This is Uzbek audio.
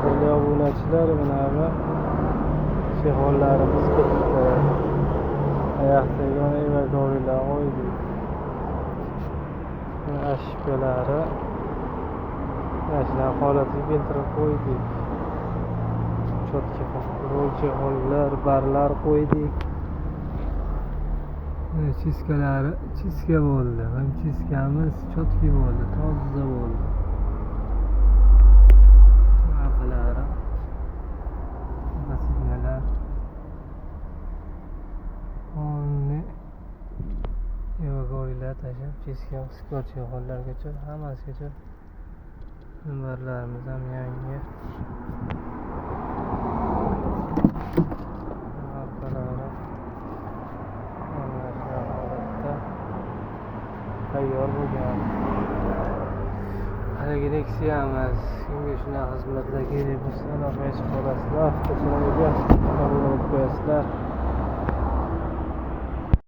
Qadrli obunachilar, mana bu chexollarimiz bitdi. Oyoqdagi mana evakuatorlar qo'ydik. Ashkalari mana shunaqa holatga keltirib qo'ydik. Cho'tki rol chexollar, barlar qo'ydik. Chiskalari chiska bo'ldi. Ham chiskamiz cho'tki bo'ldi, toza bo'ldi. Orqalari signalar. Onni evakuatorlar tashlab, chiska, skor chexollargacha hammasigacha minbarlarimiz ham yangi. Orqalari mana shunaqa holatda tayyor bo'lgan. Haligi Nexia'miz, kimga shunaqa xizmatlar kerak bo'lsa, aloqaga chiqa olasizlar. Avtosalonga obuna bo'lib qo'yasizlar.